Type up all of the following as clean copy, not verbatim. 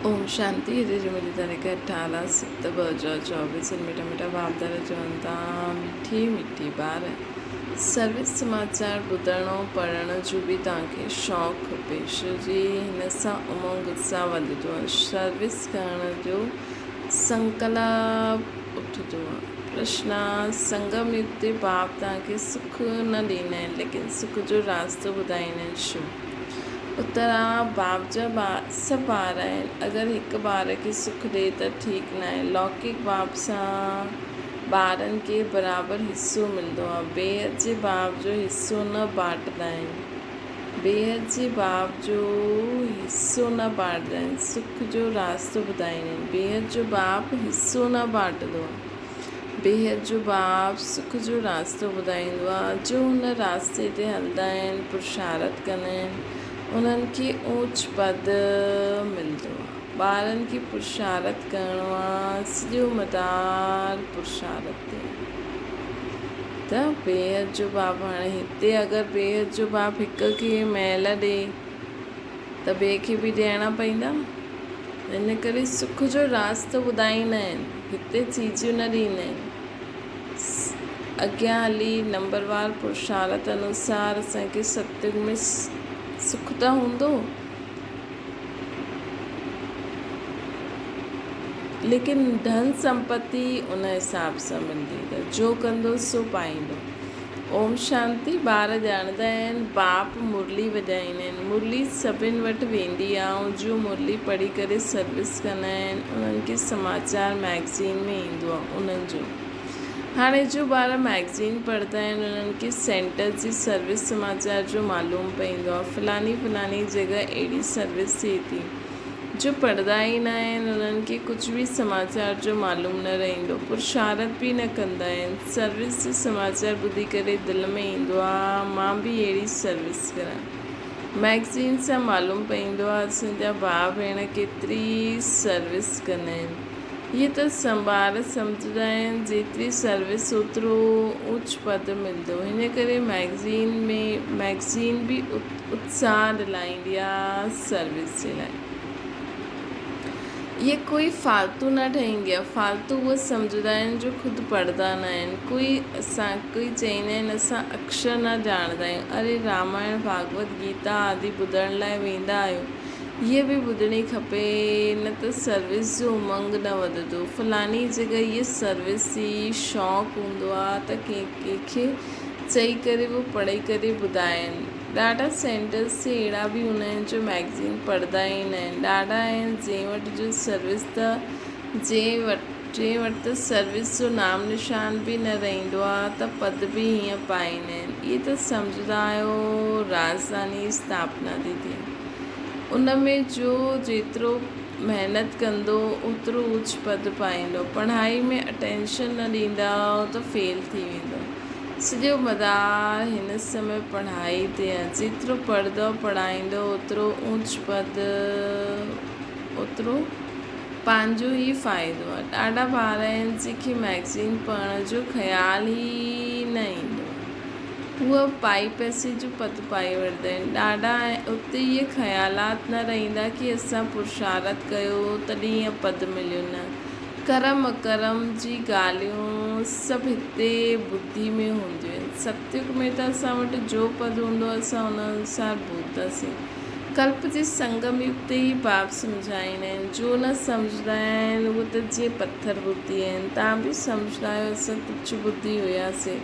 اوم شانتي اڄ جي منهنجي تاريخ 18 7 2024 ان مٺا مٺا ڀاودار چون ٿا مٺي مٺي ٻار سروس سماچار ٻڌڻ ۽ پڙهڻ جو به توهان کي شوق کپي شو جي هن سان امنگ اتساهه وڌندو آهي سروس ڪرڻ جو سنڪلپ اٿندو آهي پرشنا سنگم يگ تي باپ توهان کي سک نه ڏيندا آهن ليڪن سک جو راستو ٻڌائيندا آهن شو اترا باپ جا سڀ ٻار آهن، اگر هڪ ٻار کي سک ڏي ته ٺيڪ ناهي. لوڪڪ باپ سان ٻارن کي برابر حصو ملندو آهي. بيحد جي باپ جو حصو نه بانٽندا آهن. بيحد جي باپ جو حصو نه بانٽندا آهن. سک جو راستو ٻڌائيندا آهن. بيحد جو باپ حصو نه بانٽندو آهي. بيحد جو باپ سک جو راستو ٻڌائيندو آهي، جو ان راستي تي هلندا آهن، پرشارت ڪندا آهن، انهن کي اوچ پد ملندو آهي. ٻارن کي پرشارت ڪرڻو آهي، سڄو مدار پرشارت تي آهي. ته بيحد جو باپ هاڻي هتي اگر بيحد جو باپ هڪ کي محل ڏي ته ٻئي کي به ڏيڻا پئندا. ان ڪري سک جو راستو ٻڌائيندا آهن، هتي چيزون نه ڏيندا آهن. اڳيان هلي نمبروار پرشارت انوسار اسان کي ستيگ ۾ سک ته هوندو، ليڪن ڌن سمپتي ان حساب سان ملندي ته جو ڪندو سو پائيندو. اوم شانتي ٻار ڄاڻندا آهن باپ مرلي وڄائيندا آهن مرلي سڀن وٽ ويندي آ ۽ جو مرلي پڙهي ڪري سروس ڪندا آهن انهن کي سماچار مئگزين ۾ ايندو آ انهن جو هاڻي جو ٻار مئگزين پڙهندا آهن انهن کي سينٽر جي سروس سماچار جو معلوم پئيندو آ فلاني فلاني جڳهه اهڙي سروس ٿئي ٿي جو پڙهندا ئي نه آهن انهن کي ڪجهه به سماچار جو معلوم نه رهندو پرشارت به نه ڪندا آهن سروس جو سماچار ٻڌي ڪري دل ۾ ايندو آ مان به اهڙي سروس ڪران مئگزين سان معلوم پئيندو آ اسان جا ڀاء ڀيڻ ڪيتري سروس ڪندا آهن هي ته سنڀار سمجهندا آهن جيتري سروس اوترو اوچ پد ملندو هن ڪري مئگزين ۾ مئگزين به اتساهه ڏلائيندي آ سروس جي لاء اهي ڪوئي فالتو نه ٺهيندي آ فالتو اهي سمجهندا آهن جو خود پڙهندا نه آهن ڪوئي اسان ڪوئي چئيندا آهن اسان اڪشر نه ڄاڻندا آهيون اري رامائڻ ڀاڳوت گيتا آدي ٻڌڻ لاء ويندا آهيو هيء به ٻڌڻي کپي نه ته سروس جو امنگ نه وڌندو. فلاني جڳهه هيء سروس ٿي شوق هوندو آ ته ڪنهن کي چئي ڪري به پڙهي ڪري ٻڌائين. ڏاڍا سينٽرس تي اهڙا به هوندا آهن جو مئگزين پڙهندا ئي نه آهن. ڏاڍا آهن جنهن وٽ جو سروس ته جنهن وٽ جنهن وٽ ته سروس جو نام نشان به نه رهندو آ ته پد به هيئن پائيندا آهن. اهي ته سمجهندا آهيو راڄڌاني اسٿاپنا ٿي ٿئي. ان ۾ جو جيترو محنت ڪندو اوترو اوچ پد پائيندو. پڙهائي ۾ اٽينشن نه ڏيندؤ ته فيل ٿي ويندؤ. سڄو مدار هن سمي پڙهائي تي آ. جيترو پڙهندؤ پڙهائيندؤ اوترو اوچ پد اوترو پنهنجو ئي فائدو آ. ڏاڍا ٻار آهن جن کي مئگزين پڙهڻ جو خيال ئي نه ايندو آ. هو پائي پئسي جو پت پائي وٺندا آهن. ڏاڍا ۽ اتي اهي خيالات نه رهندا ڪي اسان پرشارت ڪيو تڏهن اهو پد مليو نه. ڪرم اڪرم جي ڳالهيون سڀ هتي ٻڌي ۾ هونديون آهن. ستيگ ۾ ته اسان وٽ جو پد هوندو اسان ان انوسار ڀوڳنداسين. ڪلپ جي سنگم يگ تي هي باب سمجهائيندا آهن. جو نه سمجهندا آهن اهي ته جيئن پٿر ٻڌي آهن. توهان به سمجهندا آهيو اسان تڇ ٻڌي هياسين.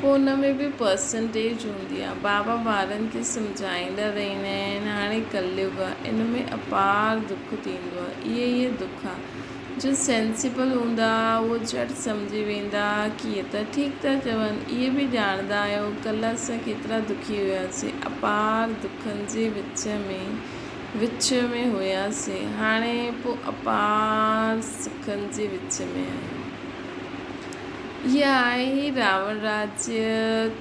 پوء ان ۾ به پرسنٽيج هوندي آهي. بابا ٻارن کي سمجهائيندا رهندا آهن هاڻي ڪليگ آهي ان ۾ اپار دک ٿيندو آهي. اهي ئي دک آهي. جو سينسيبل هوندا اهو جهٽ سمجهي ويندا ڪي اهي ته ٺيڪ ٿا چون. اهي به ڄاڻندا آهيو ڪلهه اسان ڪيترا دکي هياسين. اپار دکن جي وچ ۾ وچ ۾ هياسين. هاڻي پوء اپار سکن جي وچ ۾ آهيون. اها آهي ئي راوڻ راجيه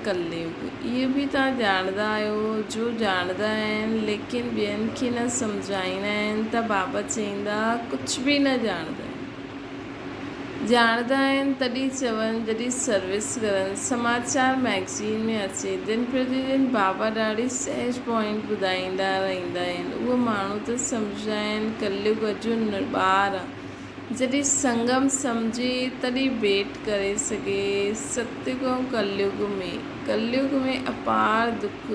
ڪليگ. اهي به توهان ڄاڻندا آهيو، جو ڄاڻندا آهن، ليڪن ٻين کي نه سمجهائيندا آهن ته بابا چئيندا ڪجهه به نه ڄاڻندا آهن. ڄاڻندا آهن تڏهن چون جڏهن سروس ڪرن سماچار مئگزين ۾ اچي دن پرتي دن بابا ڏاڍي سهج پوائنٽ ٻڌائيندا رهندا آهن اهو ماڻهو ته سمجهندا آهن ڪليگ اڄ ٻار آ جڏهن سنگم سمجهي تڏهن ڀيٽ ڪري سگهي ستيگ ۽ ڪليگ ۾ ڪليگ ۾ اپار دک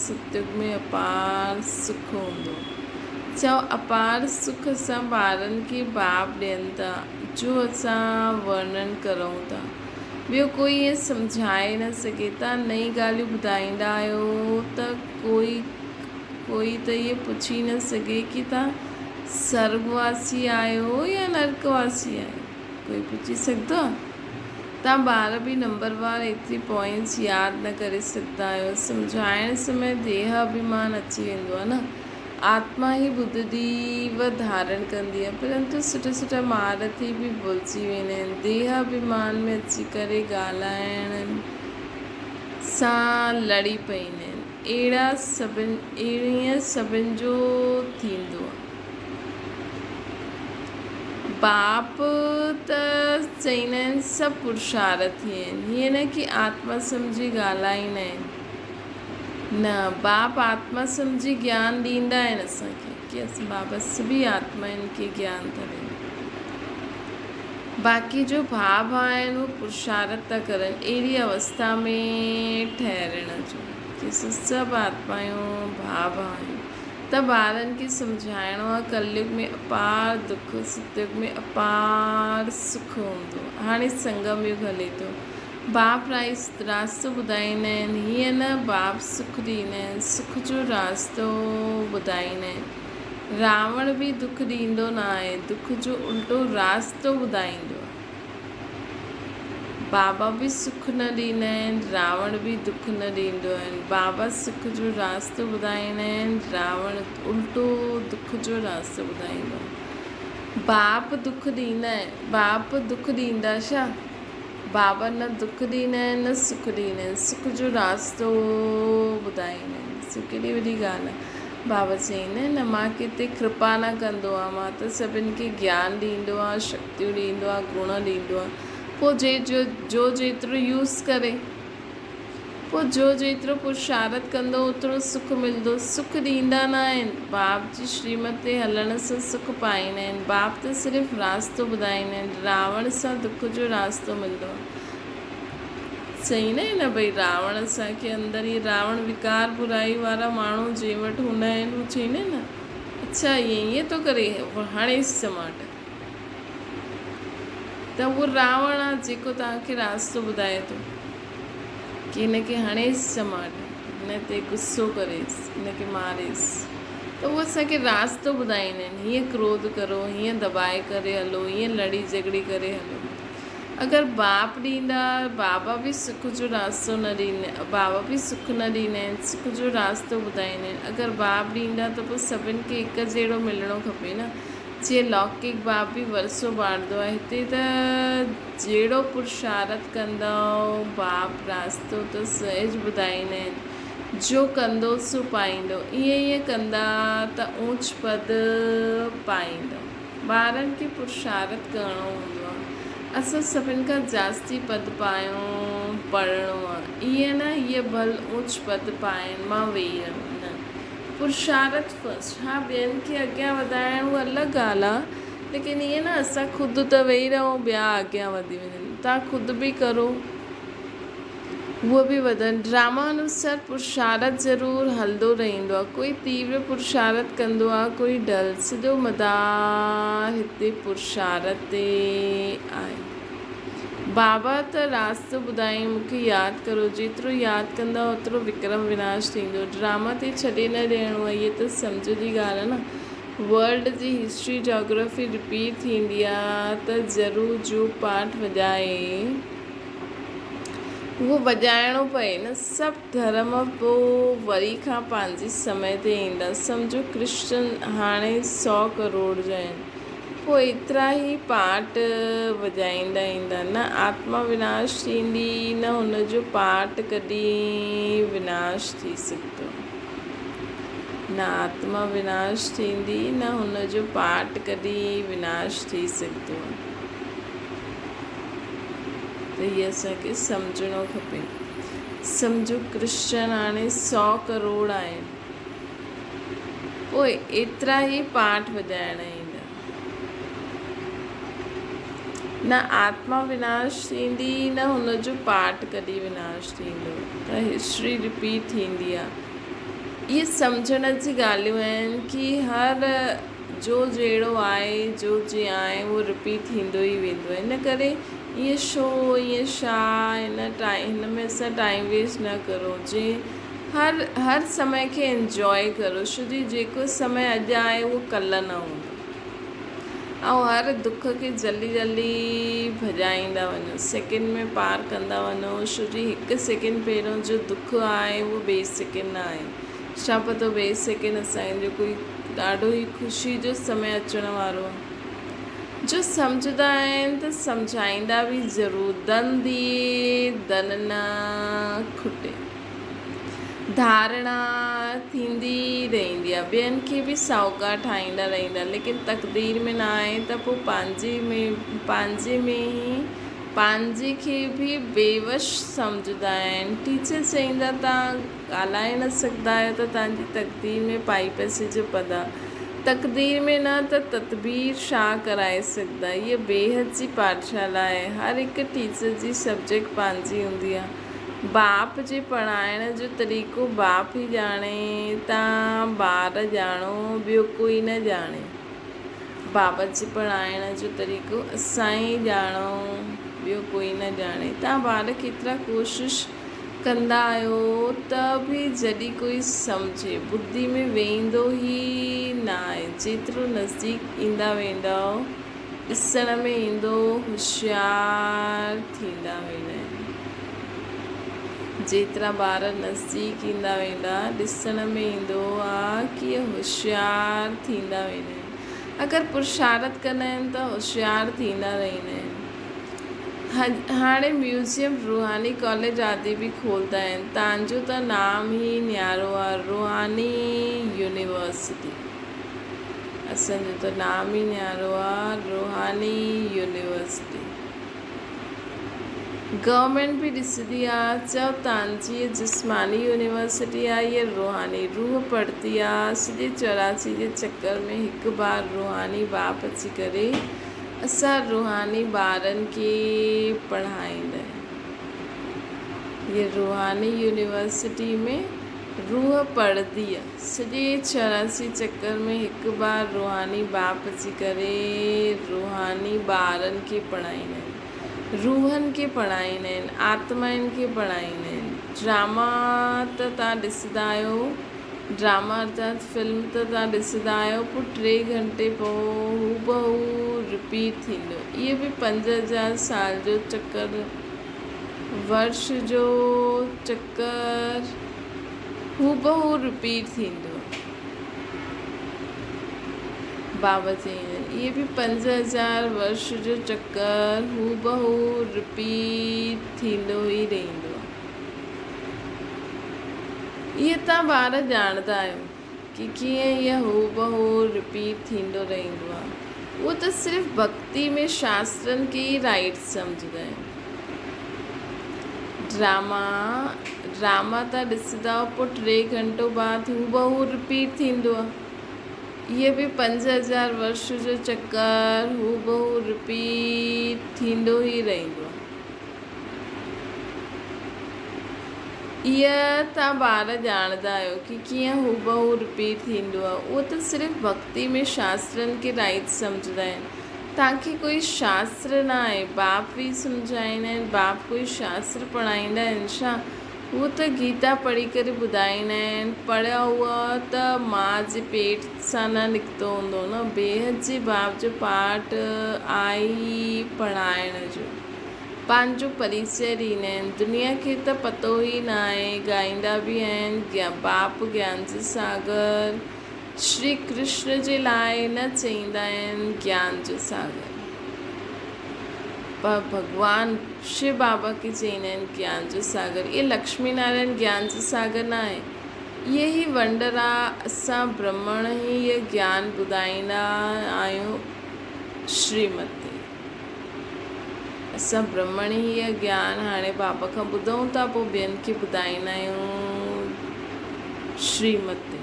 ستيگ ۾ اپار سک هوندو. چئو اپار سک سان ٻارن کي باب ڏين ٿا، جو اسان ورنن ڪرون ٿا. ٻيو ڪوئي ائين سمجهائي نه سگهي. توهان نئين ڳالهيون ٻڌائيندا آهيو ته ڪوئي ڪوئي ته اهي پڇي نه سگهي ڪي توهان سرڳ واسي آهيو يا نرڪ واسي آهيو؟ ڪوئي پڇي سگهندو آهي؟ توهان ٻار به نمبر وار ايتري پوائنٽس ياد نه ڪري سگهندا آهيو. سمجهائڻ سمي ديهه اڀيمان اچي ويندو آهي نه. آتما ئي ٻڌندي و ڌارڻ ڪندي آهي. پرنتو سٺا سٺا مهارٿي به ڀلجي ويندا آهن. ديهه اڀيمان ۾ اچي ڪري ڳالهائڻ سان لڙي پئيندا آهن. اهڙا سڀن اهڙيئن سڀن جو ٿيندو آهي. باپ ته چئيندا آهن سڀ پرشارٿي آهن. هيئن نه ڪي آتما سمجهي ڳالهائيندا آهن. نه، باپ آتما سمجهي گيان ڏيندا آهن اسان کي ڪي اسان بابا سڀئي آتمائن کي گيان ٿا ڏين. باقي جو ڀاء ڀاء آهن اهي پرشارٿ ٿا ڪرن اهڙي اوسٿا ۾ ٺهرڻ جو ڪي اسان سڀ آتمايون ڀاء ڀاء آهيون. ته ٻارن کي سمجهائڻو آ ڪليگ ۾ اپار دک ستيگ ۾ اپار سک هوندو هاڻي سنگم يگ هلي ٿو باپ راستو ٻڌائيندا آهن هيئن نه باپ سک ڏيندا آهن سک جو راستو ٻڌائيندا آهن راوڻ به دک ڏيندو نه آهي دک جو الٽو راستو ٻڌائيندو آهي. بابا به سک نه ڏيندا آهن، راوڻ به دک نه ڏيندو آهن. بابا سک جو راستو ٻڌائيندا آهن، راوڻ الٽو دک جو راستو ٻڌائيندو آهي. باپ دک ڏيندا آهن، باپ دک ڏيندا ڇا؟ بابا نه دک ڏيندا آهن نه سک ڏيندا آهن، سک جو راستو ٻڌائيندا آهن. ڏسو ڪيڏي وڏي ڳالهه آهي. بابا چئيندا آهن نه مان ڪنهن تي ڪرپا نه ڪندو آهيان، مان ته سڀن کي گيان ڏيندو آهيان، شڪتيون ڏيندو آهيان، گڻ ڏيندو آهيان، پوء جي جو جيترو يوز ڪري، پوء جو جيترو پرشارت ڪندو اوترو سک ملندو. سک ڏيندا نه آهن، باپ جي شريمت تي هلڻ سان سک پائيندا آهن. باپ ته صرف راستو ٻڌائيندا آهن، راوڻ سان دک جو راستو ملندو آهي. چئيندا آهن نه ڀئي راوڻ اسان کي اندر اهي راوڻ وڪار برائي وارا ماڻهو جنهن وٽ هوندا آهن هو چئيندا آهن نه اڇا ائين ائين ٿو ڪري هڻيس چماٽ ته اهو راوڻ آ جيڪو توهان کي راستو ٻڌائي ٿو ڪي هن کي هڻيس چماٽ هن تي غصو ڪريس هن کي ماريس ته اهو اسان کي راستو ٻڌائيندا آهن هيئن ڪروڌ ڪرو هيئن دٻائي ڪري هلو هيئن لڙي جهڳڙي ڪري هلو اگر باپ ڏيندا، بابا به سک جو راستو نه ڏيندا، بابا به سک نه ڏيندا آهن، سک جو راستو ٻڌائيندا آهن. اگر باپ ڏيندا ته پوء سڀن کي هڪ جهڙو ملڻو کپي نه. جيئن لوڪڪ باپ به ورثو بانٽندو آهي. هتي ته جهڙو پرشارٿ ڪندؤ، باپ راستو ته سهج ٻڌائيندا آهن. جو ڪندو سو پائيندو. ائين ائين ڪندا ته اوچ پد پائيندؤ. ٻارن کي پرشارٿ ڪرڻو هوندو آ. اسان سڀن کان جاستي پد پايون پڙهڻو آ. ائين نه هيء ڀل اوچ پد پائين مان ويهي رهان. نه. پرشارٿ فرسٽ. ها ٻين کي اڳيان وڌائڻ اها الڳ ڳالهه آ. ليڪن ائين نه اسان خود ته ويهي رهون ٻيا اڳيان وڌي وڃن. توهان خود به ڪرو. هوء به وڌن. ڊراما انوسار پرشارٿ ضرور هلندو رهندو آهي. ڪوئي تيور پرشارٿ ڪندو آهي، ڪوئي ڍل. سڄو مدار هتي پرشارٿ تي آهي. بابا ته راستو ٻڌايائين، مون کي ياد ڪرو. جيترو ياد ڪندا اوترو وڪرم وناش ٿيندو. ڊراما تي ڇڏي نه ڏيڻو آهي. هيء ته سمجهه جي ڳالهه آهي نه. ورلڊ جي هسٽري جاگرافي رپيٽ ٿيندي آهي ته ضرور جو پاٺ وڄائي. اهو وڄائڻو پئي نه. سڀ ڌرم پوء وري کان پنهنجي سمي تي ايندا. سمجهو ڪرسچن هاڻي سئو ڪروڙ جا آهن. پوء ايترا ئي پاٽ وڄائيندا ايندا. نه آتما وناش ٿيندي نه هن جو پاٽ ڪڏهن وناش ٿي سگهندو. نه آتما وناش ٿيندي نه هن جو پاٽ ڪڏهن وناش ٿي سگهندو. ته هي اسان کي سمجهڻو کپي. سمجهو ڪرسچن هاڻي سئو ڪروڙ آهن. پوء ايترا ئي پاٺ وڄائڻ ايندا. نه آتما وناش ٿيندي نه هن جو پاٺ ڪڏهن وناش ٿيندو ته هسٽري رپيٽ ٿيندي آ. اهي سمجهڻ جي ڳالهيون آهن ڪي هر جو جهڙو آهي جو جيئن آهي اهو رپيٽ ٿيندو ئي ويندو آهي ان ڪري ائين ڇو ائين ڇا هن ٽائيم هن ۾ اسان ٽائيم ويسٽ نه ڪرو جي هر هر سمي کي انجواء ڪرو ڇو جي جيڪو سمي اڄ آهي اهو ڪلهه نه هوندو ۽ هر دک کي جلدي جلدي ڀڄائيندا وڃو سيڪنڊ ۾ پار ڪندا وڃو ڇو جي هڪ سيڪنڊ پهريون جو دک آهي اهو ٻئي سيڪنڊ نه آهي ڇا پتو ٻئي سيڪنڊ اسان جو ڪوئي ڏاڍو ئي خوشي جو سمي اچڻ وارو آهي جو سمجهندا آهن ته سمجهائيندا به ضرور دن the دن نه کٽي. ڌارڻا ٿيندي رهندي آهي ٻين کي به ساهوڪار ٺاهيندا رهندا ليڪن تقدير ۾ نه آهي ته پوء پنهنجي ۾ پنهنجي ۾ ئي پنهنجي کي به بيوس سمجهندا آهن ٽيچر چئيندا توهان ڳالهائي نه سگهندا آهيو ته توهان جي تقدير ۾ پائي پئسي جو پد آهي تقدير ۾ نه ته تدبير ڇا ڪرائي سگهندا هيء بيحد جي پاٺشالا آهي هر هڪ ٽيچر جي سبجيڪٽ پنهنجي هوندي آهي باپ جي پڙهائڻ جو طريقو باپ ئي ڄاڻي، تان ٻار ڄاڻو، ٻيو ڪوئي نه ڄاڻي. بابا جي پڙهائڻ جو طريقو اسان ئي ڄاڻون، ٻيو ڪوئي نه ڄاڻي. تان ٻار ڪيترا ڪوشش ڪندا آهيو ته به جڏهن ڪوئي سمجهي، ٻڌي ۾ ويهندو ئي ناهي. جيترو نزديڪ ايندا ويندؤ، ڏسڻ ۾ ايندو هوشيار ٿيندا ويندا آهن. جيترا ٻار نزديڪ ايندا ويندا ڏسڻ ۾ ايندو آ ڪي هوشيار ٿيندا ويندا آهن. اگر پرشارت ڪندا آهن ته هوشيار ٿيندا رهندا آهن. هاڻي ميوزيم، روحاني ڪاليج آدي به کولندا آهن. تانجو ته نام ئي نيارو آ روحاني يونيورسٽي. اسان جو ته نام ئي نيارو آ روحاني يونيورسٽي. گورنمينٽ به ڏسندي آ چئو تانجي جسماني يونيورسٽي آ يا روحاني روح پڙهتي آ سڄي 84 جي چڪر ۾ هڪ بار روحاني باپ اچي ڪري اسان روحاني ٻارن کي پڙهائيندا آهن هي روحاني يونيورسٽي ۾ روح پڙهندي آ. سڄي 84 چڪر ۾ هڪ بار روحاني باپ جي ڪري روحاني ٻارن کي پڙهائيندا آهن، روحن کي پڙهائيندا آهن، آتمائن کي پڙهائيندا آهن. ڊراما ته توهان ڏسندا آهيو، ڊراما ارٿات فلم ته توهان ڏسندا آهيو، پوء ٽي گهنٽي پوء هوبهو رپيٽ ٿيندو. اهي به 5000 سال جو چڪر، ورش جو چڪر. هوبهو رپيٽ ٿيندو. بابا چئين اهي به 5000 ورش جو چڪر هوبهو رپيٽ ٿيندو ئي رهندو. اهي توهان ٻار ڄاڻندا آهيو ڪي ڪيئن اهي هوبهو رپيٽ ٿيندو رهندو آهي. اهو ته صرف ڀڳتي ۾ شاسترن کي ئي رائيٽ سمجهندا آهن. ڊراما ڊراما ته ڏسندا پوء ٽي گهنٽو بعد هوبهو رپيٽ ٿيندو آهي. اهي به 5000 ورش جو چڪر هوبهو رپيٽ ٿيندو ئي رهندو آهي. اهي توهان ٻار ڄاڻندا آهيو ڪي ڪيئن هوبهو رپيٽ ٿيندو آهي. اهو ته صرف ڀڳتي ۾ شاسترن کي رائيٽ سمجهندا آهن. توهان کي ڪوئي شاستر نه آهي، باپ به سمجهائيندا آهن، باپ ڪوئي شاستر پڙهائيندا آهن ڇا؟ هو ته گيتا پڙهي ڪري ٻڌائيندا آهن، پڙهيا هئا ته ماء جي پيٽ سان نه نڪتو هوندو نه، بيحد جي باپ جو پاٺ آهي ئي پڙهائڻ جو. پنهنجو پريچئه ڏيندا آهن، دنيا کي ته پتو ئي نه آهي، ڳائيندا به آهن، باپ گيان جي ساگر. شري ڪرشن جي لاء نه چئيندا آهن گيان جو ساگر پر ڀڳوان شو بابا کي چئيندا آهن گيان جو ساگر. اهي لڪشمي نارائڻ گيان جو ساگر نه آهي. اهي ئي ونڊر آ اسان برهمڻ ئي اهي گيان ٻڌائيندا آهيون شريمت تي. اسان برهمڻ هيء گيان هاڻي بابا کان ٻڌون ٿا پوء ٻين کي ٻڌائيندا آهيون. شريمت تي.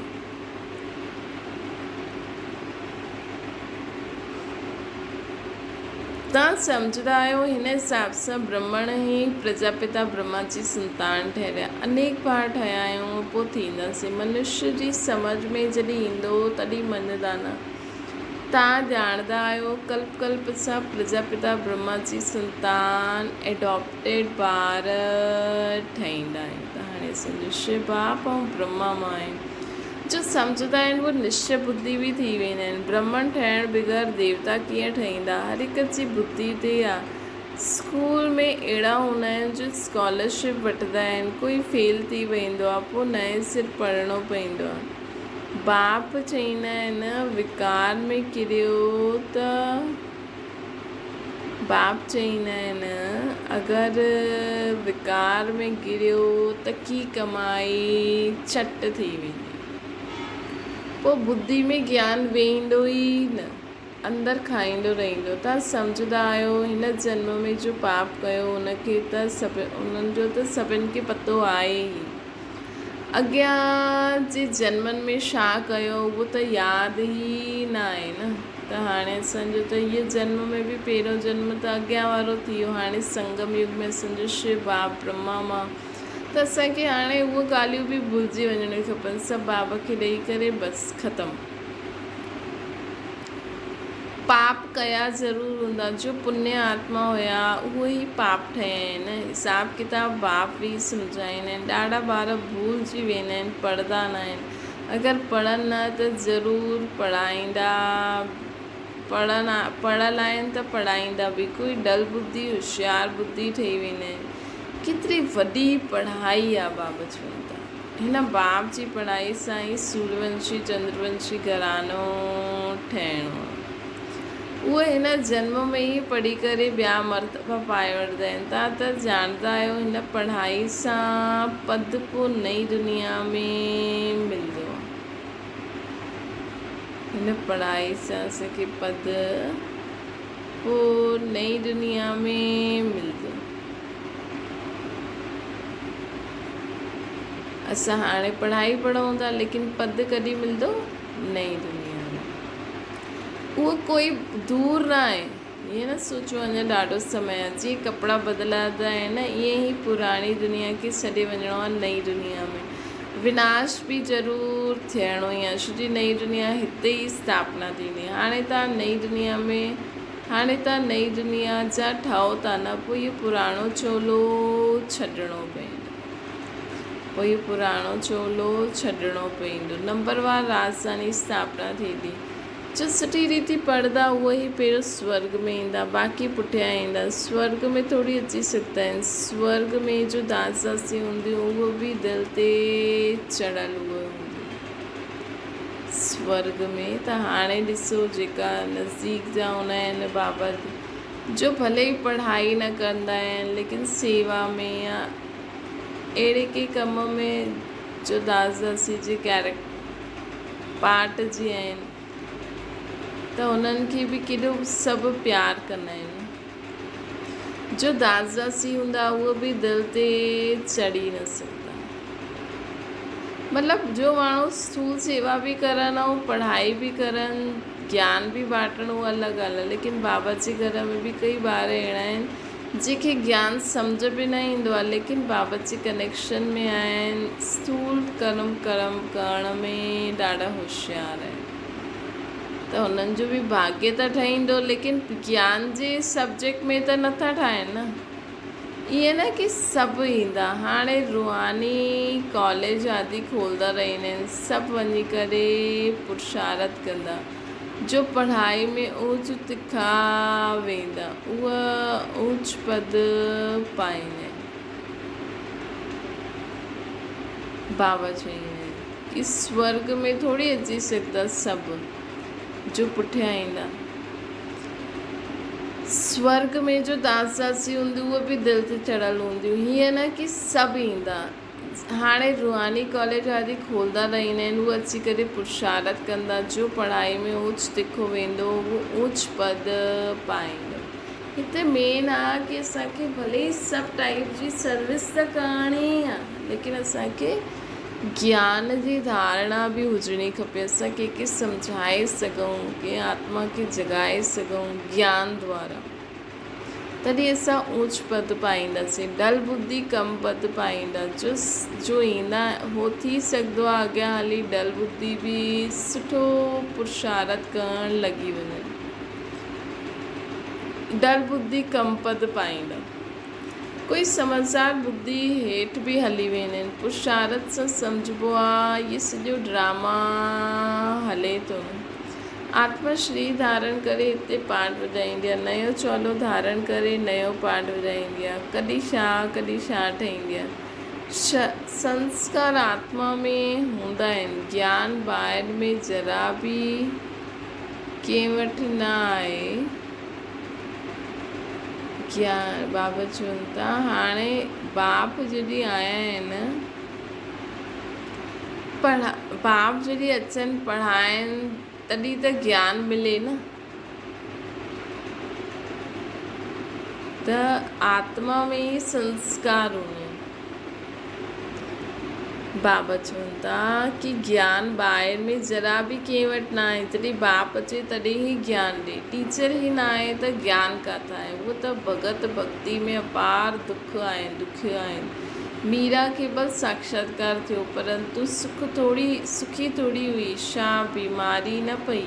توهان سمجهندا آهيو هن حساب سان برهمڻ ئي پرجاپتا برهما جي سنتان ٺهريا. انيڪ بار ٺهيا آهيون پوء ٿينداسين. منشيه جي سمجهه ۾ جڏهن ايندو تڏهن مڃندا نه. توهان ڄاڻندا آهيو ڪلپ ڪلپ سان پرجاپتا برهما جي سنتان Adopted ٻار ٺهيندا آهن ته هاڻي اسان جو شو باپ ۽ برهما مان آهن جو سمجهندا آهن اهي نشچي ٻڌي به ٿي ويندا آهن برهمڻ ٺهڻ بغير ديوتا ڪيئن ٺهيندا هر هڪ جي ٻڌي تي آ اسڪول ۾ اهڙا هوندا آهن جو اسڪالرشپ وٺندا آهن ڪوئي فيل ٿي ويندو آ پوء نئين سر پڙهڻو پوندو آ باپ چئيندا آهن وڪار ۾ ڪريو ته باپ چئيندا آهن اگر وڪار ۾ ڪريو ته ڪي ڪمائي چٽ ٿي ويندي. پوء ٻڌي ۾ گيان ويهندو ئي نه، اندر کائيندو رهندو. توهان سمجهندا آهيو هن جنم ۾ جو پاپ ڪيو ان کي ته سڀ انهن جو ته سڀن کي پتو آهي ئي. اڳيان جي جنمن ۾ ڇا ڪيو اهو ته ياد ئي نه آهي نه ته هاڻي اسان جو ته هيء جنم ۾ به پهريون جنم ته اڳيان وارو ٿي ويو هاڻي سنگم يگ ۾ اسان جو شو باب برهما مان ته اسان کي هاڻي اهي ڳالهيون به ڀلجي وڃڻيون کپن سڀ باب کي ڏئي ڪري بس ختم. پاپ ڪيا ضرور هوندا، جو پڃ آتما هيا اهي ئي پاپ ٺهيا آهن. حساب ڪتاب باپ ويهي سمجهائيندا آهن. ڏاڍا ٻار ڀلجي ويندا آهن، پڙهندا نه آهن. اگر پڙهن نه ته ضرور پڙهائيندا، پڙهن پڙهيل آهن ته پڙهائيندا به. ڪوئي ڊل ٻڌي هوشيار ٻڌي ٺهي ويندا آهن. ڪيتري وڏي پڙهائي آهي بابا چون ٿا. هن باب جي پڙهائي سان ئي سوريونشي چندرونشي گهراڻو ٺهڻو آهي. اهي هن جنم ۾ ئي پڙهي ڪري ٻيا مرتبا پائي وٺندا آهن. توهان ته ڄاڻندا آهيو هن پڙهائي سان پد ڪو نئين دنيا ۾ ملندو آهي. هن پڙهائي سان اسان کي پد ڪو نئين دنيا ۾ ملندو. اسان هاڻي پڙهائي پڙهون ٿا ليڪن پد ڪڏهن ملندو نئين دنيا ۾. اهو ڪوئي دور نه آهي. ائين نه سوچو اڃا ڏاڍو سمي آهي. جيئن ڪپڙا بدلائبا آهن ائين ئي پراڻي دنيا کي ڇڏي وڃڻو آهي نئين دنيا ۾. وناش به ضرور ٿيڻو ئي آهي ڇو جي نئين دنيا هتي ئي اسٿاپنا ٿيندي. هاڻي توهان نئين دنيا ۾. هاڻي توهان نئين دنيا جا ٺهو ٿا نه، پوء اهو پراڻو چولو ڇڏڻو پوندو. پوء اهو پراڻو چولو ڇڏڻو پوندو. نمبر وار راڄڌاني اسٿاپنا ٿيندي. جو سٺي ريتي پڙهندا اهي ئي پهريون سورڳ ۾ ايندا، باقي پٺيان ايندا. سورڳ ۾ ٿوري اچي سگهندا آهن. سورڳ ۾ جو داس داسيون هونديون اهي به دل تي چڙهيل اهي هونديون. سورڳ ۾ ته هاڻي ڏسو جيڪا نزديڪ جا هوندا آهن بابا جو ڀلي ئي پڙهائي نه ڪندا آهن ليڪن سيوا ۾ يا اهڙي ڪنهن ڪم ۾ جو داس داسي جي ڪيريڪٽ پارٽ جي آهن ته انهن کي به ڪيڏو سڀ پيار ڪندا آهن جو داس داسي هوندا اهي به دل تي چڙهي نه سگهندا. مطلب جو ماڻهو اسٿول سيوا به ڪرن ۽ پڙهائي به ڪرن گيان به بانٽڻ اهو الڳ ڳالهه آهي ليڪن بابا جي گهر ۾ به ڪئي ٻار اهڙا آهن جنهن کي گيان سمجهه به نه ايندو آهي ليڪن بابا جي ڪنيڪشن ۾ آهن اسٿول ڪرم ڪرم ڪرڻ ۾ ڏاڍا هوشيار آهن ته هنن جو به ڀاڳيه ته ٺهيندو ليڪن گيان جي سبجيڪٽ ۾ ته نٿا ٺاهن نه ائين نه ڪي سڀ ايندا هاڻي روحاني ڪاليج آدي کولدا رهندا آهن سڀ وڃي ڪري پرشارت ڪندا جو پڙهائي ۾ اوچ تکا ويندا اهي اوچ پد پائيندا آهن. بابا چئيندا آهن ڪي سورڳ ۾ ٿوري اچي سگهندا سڀ جو پٺيان ايندا. سورڳ ۾ جو داس داسي هونديون اهي به دل تي چڙهيل هونديون هيئن نه ڪي سڀ ايندا. هاڻي روحاني ڪاليج آدي کولدا رهندا آهن، هو اچي ڪري پرشارت ڪندا، جو پڙهائي ۾ اوچ تکو ويندو اهو اوچ پد پائيندو. هتي مين آ ڪي اسان کي ڀلي ئي سڀ ٽائيپ جي سروس ته ڪرڻي ئي آ ليڪن اسان کي گيان جي ڌارڻا به هجڻي کپي اسان ڪنهن کي سمجهائي سگهون ڪنهن آتما کي جڳائي سگهون گيان دوارا تڏهن اسان اوچ پد پائينداسين ڊل ٻڌي ڪم پد پائيندا جو جو ايندا هو ٿي سگهندو آ اڳيان هلي ڊل ٻڌي به سٺو پرشارت ڪرڻ لڳي وڃن. ڊل ٻڌي ڪم پد پائيندا. ڪوئي سمجهدار ٻڌي هيٺ به هلي ويندا آهن. پرشارت سان سمجهبو آ هي سڄو ڊراما هلي ٿو نه. آتما شرير ڌارڻ ڪري هتي پاٺ وڄائيندي آ. نيو چولو ڌارڻ ڪري نيو پاٺ وڄائيندي آ. ڪڏهن ڇا ڪڏهن ڇا ٺهيندي آ. سنسڪار آتما ۾ هوندا آهن. گيان ٻاهر ۾ ذرا به ڪنهن وٽ نه آهي. گيان بابا چون ٿا هاڻي باپ جڏهن آيا آهن پڙها باپ جڏهن اچن پڙهائن تڏهن ته گيان ملي نه ته آتما ۾ ئي سنسڪار هوندا آهن. بابا چون ٿا ڪي گيان ٻاهر ۾ ذرا به ڪنهن وٽ نه آهي جڏهن باپ اچي تڏهن ئي گيان ڏي ٽيچر ئي نه آهي ته گيان ڪاٿان آهي اهو ته ڀڳت ڀڳتي ۾ اپار دک آهن دکي آهن ميرا کي بل ساکشاتڪار ٿيو پرنتو سک ٿوري سکي ٿوري هئي شا بيماري نه پئي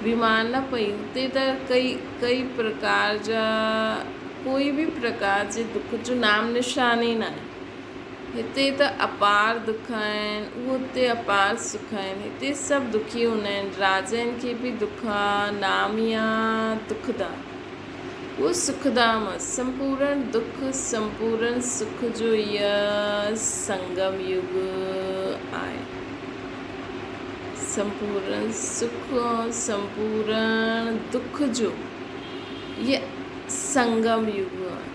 بيمار نه پئي هتي ته ڪئي ڪئي پرڪار جا ڪوئي به پرڪار جي دک جو نام نشان ئي ناهي. هتي ته اپار دک آهن، اهو اتي اپار سک آهن. هتي سڀ دکي هوندا آهن. راجائن کي به دک آ، نام ئي آ دکڌام. اهو سکڌام آ. سمپورڻ دک، سمپورڻ سک جو هيء سنگم يگ آهي. سمپورڻ سک ۽ سمپورڻ دک جو هيء سنگم يگ آهي.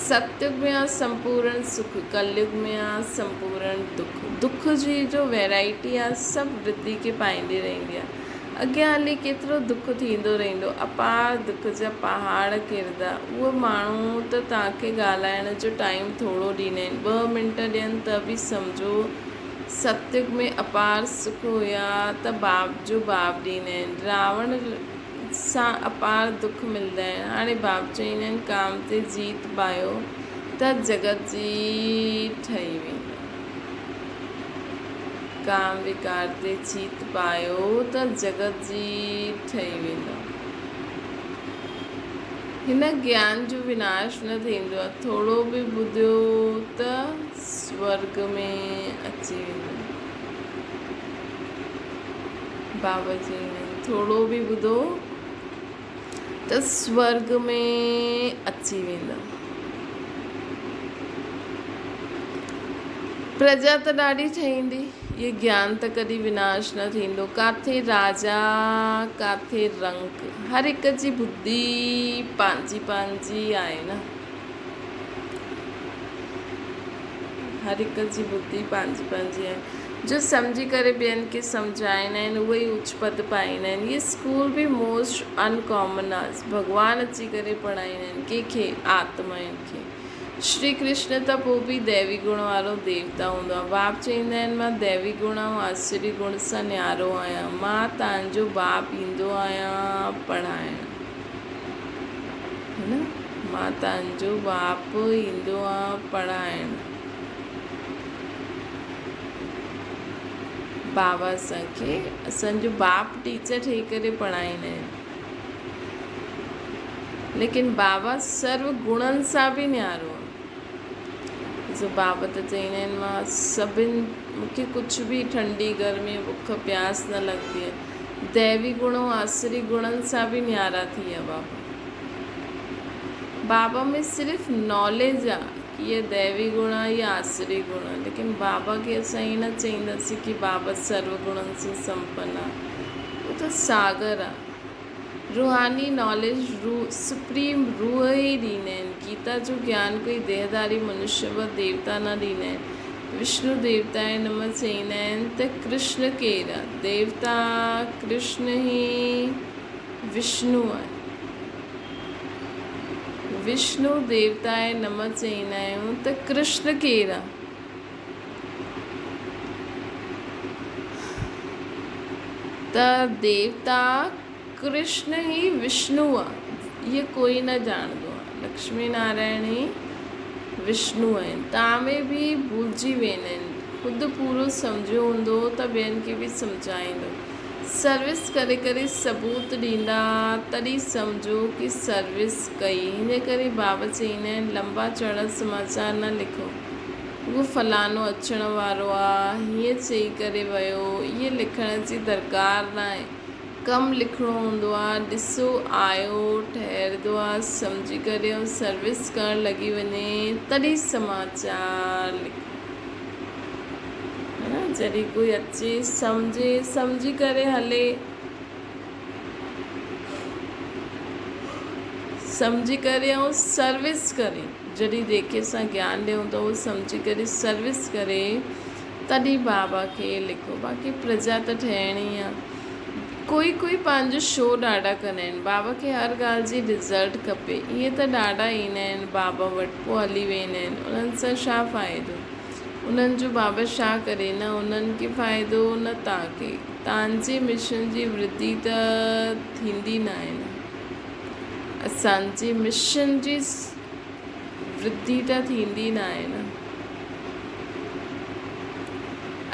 ستيگ ۾ آ سمپورڻ سک، ڪليگ ۾ آ سمپورڻ دک. دک جي جو ويرائٽي آ سڀ ورڌي کي پائيندي رهندي آ. اڳيان هلي ڪيترو دک ٿيندو رهندو، اپار دک جا پهاڙ ڪرندا. اهي ماڻهو ته توهان کي ڳالهائڻ جو ٽائيم ٿورو ڏيندا آهن، ٻه منٽ ڏين ته به سمجهو ستيگ ۾ اپار سک هيا ته باپ جو باپ ڏيندا آهن. راوڻ سان اپار دک ملندا آهن. هاڻي باپ چئيندا آهن ڪام تي جيت پايو ته جڳت جي ٺهي ويندا. ڪام وڪار تي جيت پايو ته جڳت جي ٺهي ويندا. هن گيان جو وناش نه ٿيندو آهي. ٿورو به ٻڌيو ته سورڳ ۾ اچي ويندو. بابا جي ٿورو به ٻڌو ته سورڳ ۾ اچي ويندا. پرجا ته ڏاڍي ٺهيندي. اهو گيان ته ڪڏهن وناش نه ٿيندو. ڪاٿي راجا ڪاٿي رنڪ. هر هڪ جي ٻڌي پنهنجي پنهنجي آهي نه. هر هڪ جي ٻڌي پنهنجي پنهنجي آهي. جو سمجهي ڪري ٻين کي سمجهائيندا آهن اهي ئي اچ پد پائيندا آهن. هي اسڪول به موسٽ ان ڪامن آهي. ڀڳوان اچي ڪري پڙهائيندا آهن. ڪنهن کي؟ آتمائن کي. شري ڪرشن ته پوء به ديوي گڻ وارو ديوتا هوندو آهي. باپ چئيندا آهن مان ديوي گڻ ۽ آسري گڻ سان نيارو آهيان. مان توهان جو باپ ايندو آهيان پڙهائڻ. هي نه مان توهان جو باپ ايندو آهيان پڙهائڻ. بابا اسان کي اسان جو باپ ٽيچر ٺهي ڪري پڙهائيندا آهن ليڪن بابا سرو گڻن سان به نيارو آهي. جو بابا ته چئيندا آهن مان سڀن مونکي ڪجهه به ٺنڊي گرمي بک پياس نه لڳندي آهي. ديوي گڻ ۽ آسري گڻن سان به نيارا ٿي ويا بابا. بابا ۾ صرف ناليج آ ڪي اهي ديوي گڻ آ يا آسري گڻ آ ليڪن بابا کي اسان ائين نه چئينداسين ڪي بابا سرو گڻن سان سمپن آ اهو ته ساگر آ روحاني ناليج روح سپريم روح ئي ڏيندا آهن گيتا جو گيان ڪوئي ديهداري منشيه و ديوتا نه ڏيندا آهن وشنو ديوتا ۽ نم چئيندا آهن ته ڪرشن ڪير آ؟ ديوتا ڪرشن ئي وشنو آهي. وشنو ديوتائي نمه چئيندا آهيون ته ڪرشن ڪير آ؟ ته ديوتا ڪرشن ئي وشنو آ، اهي ڪوئي نه ڄاڻندو آ. لڪشمي نارائڻ ئي وشنو آهن. تان ۾ به ڀلجي ويندا آهن. خود پورو سمجهيو هوندو ته ٻين کي به سمجهائيندو. سروس ڪري ڪري ثبوت ڏيندا تڏهن سمجهو ڪي سروس ڪئي. هن ڪري بابا چئيندا آهن لمبا چوڙا سماچار نه لکو. اهو فلانو اچڻ وارو آ، هيئن چئي ڪري ويو، اهي لکڻ جي درڪار ناهي. ڪم لکڻو هوندو آ، ڏسو آيو ٺهردو آ، سمجهي ڪري ۽ سروس ڪرڻ لڳي وڃي تڏهن سماچار لکو. ها نه جڏهن ڪوئي اچي سمجهي سمجهي ڪري هلي سمجهي ڪري ۽ سروس ڪري جڏهن جيڪي اسان گيان ڏيون ته اهو سمجهي ڪري سروس ڪري تڏهن بابا کي لکو باقي پرجا ته ٺهڻي آ ڪوئي ڪوئي پنهنجو شو ڏاڍا ڪندا آهن بابا کي هر ڳالهه جي رزلٽ کپي ائين ته ڏاڍا ايندا آهن بابا وٽ پوء هلي ويندا آهن انهن سان ڇا فائدو انهن جو بابا ڇا ڪري نه انهن کي فائدو نه توهان کي توهان جي مشن جي ورڌي ته ٿيندي ناهي نه اسان جي مشن جي ورڌي ته ٿيندي ناهي نه.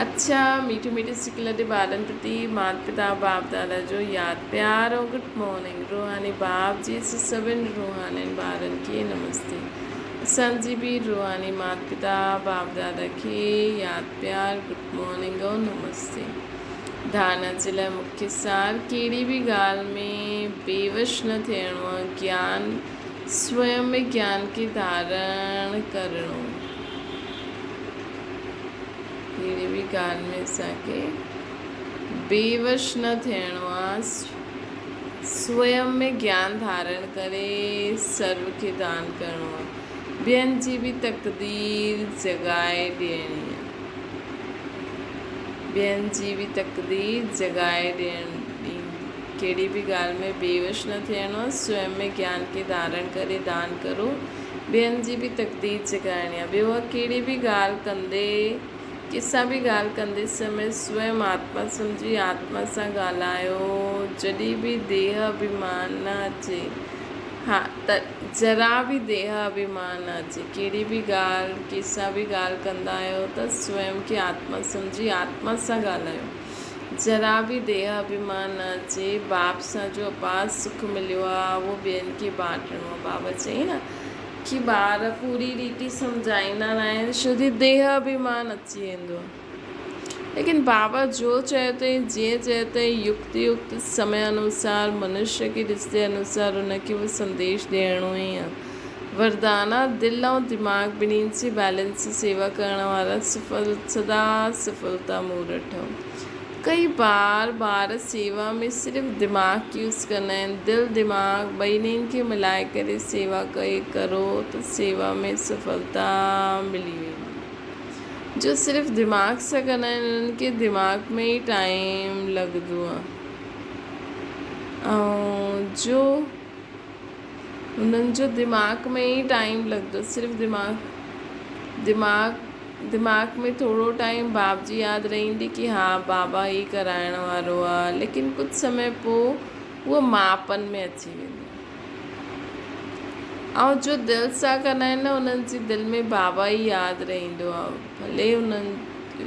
اڇا ميٺي ميٺي سڪ لڏي ٻارن پرتي مات پتا باپ دادا جو ياد پيار ۽ گڊ مارننگ روحاني باپ جي سڀن روحانين ٻارن کي نمستي اسان جي به روحاني مات پتا باپ دادا کي ياد پيار گڊ مارننگ ۽ نمستي ڌارنا جي لاء مکيه سار ڪهڙي به ڳالهه ۾ بيوش نه ٿيڻو آهي گيان سويم ۾ گيان کي ڌارڻ ڪرڻو. ڪهڙي به ڳالهه ۾ اسان کي بيوش نه ٿيڻو آهي. سويم ۾ گيان ڌارڻ ڪري سرو کي دان ڪرڻو آهي. ٻين جي به تقدير جڳائي ڏيڻي آهي. ٻين جي به تقدير جڳائي ڏيڻي. ڪهڙي به ڳالهه ۾ بيوش نه ٿيڻو آهي. سويم ۾ گيان کي ڌارڻ ڪري دان ڪرو. ٻين جي به تقدير جڳائڻي آهي. ٻيو آهي ڪهڙي به ڳالهه ڪندي ڪنهن سان به ڳالهه ڪندي سمي سويم آتما سمجهي آتما سان ڳالهايو. جڏهن به ديهه اڀيمان نه اچي ها ته ذرا به ديهه اڀيمان نه اچي. ڪهڙي به ڳالهه ڪنهن سان به ڳالهه ڪندا آهيو ته سويم کي آتما سمجهي آتما سان ڳالهايو. ذرا به ديهه اڀيمان نه اچي. باپ سان جو اپار سک مليو آ، اهو ٻين کي بانٽڻو آ. بابا چيائين نه ڪي ٻار پوري ريتي سمجهائيندا ناهن، ڇو جي ديهه اڀيمان اچي ويندو آ. ليڪن بابا جو چيو اٿئي، جيئن چيو اٿئي، يڪت يڪت سمي انوسار، منشيه کي رشتي انوسار ان کي اهو سنديش ڏيڻو ئي آ. وردانا، دل ۽ دماغ ٻنهي جي بيلنس سان سيوا ڪرڻ وارا سڦل سدا سڦلتا مورت ٺهو. ڪئي بار ٻار سيوا ۾ صرف دماغ يوز ڪندا آهن دل دماغ ٻنهي کي ملائي ڪري سيوا ڪئي ڪرو ته سيوا ۾ سڦلتا ملي ويندي. جو صرف دماغ سان ڪندا آهن انهن کي دماغ ۾ ئي ٽائيم لڳندو آهي ۽ جو انهن جو دماغ ۾ ئي ٽائيم لڳندو صرف دماغ دماغ دماغ ۾ ٿورو ٽائيم باب جي ياد رهندي ڪي ها بابا هي ڪرائڻ وارو آ ليڪن ڪجهه سمي پو اهو ماپن ۾ اچي ويندو ۽ جو دل سان ڪندا آهن نه انهن جي دل ۾ بابا ئي ياد رهندو آ ڀلي انهن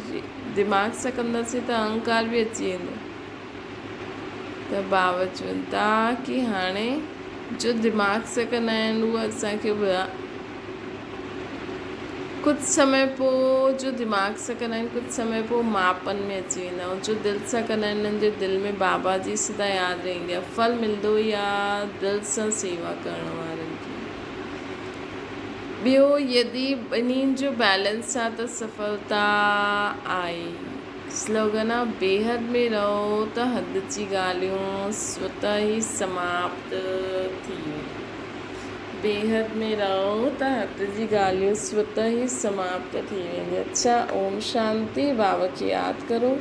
جي دماغ سان ڪنداسين ته اهنڪار به اچي ويندو ته بابا چون ٿا ڪي هاڻي جو دماغ سان ڪندا آهن اهو اسان کي ٻڌا ڪجهه سمي پوء جو دماغ سان ڪندا آهن ڪجهه سمي پوء ماپن ۾ اچي ويندا آهن جو دل سان ڪندا آهن انهن جي دل ۾ بابا جي سدا ياد رهندي آهي ڦل ملندو ئي آهي دل سان سيوا ڪرڻ وارن کي ٻيو يدي ٻنهين جو بيلنس آهي ته سڦلتا آئي. سلوگن آ بيحد ۾ رهو ته حد جي ڳالهيون سوته ئي سماپت ٿي وينديون. بيحد ۾ رهو ته حد جي ڳالهيون سوته ئي سماپت ٿي وينديون. اڇا اوم شانتي بابا کي ياد ڪرو.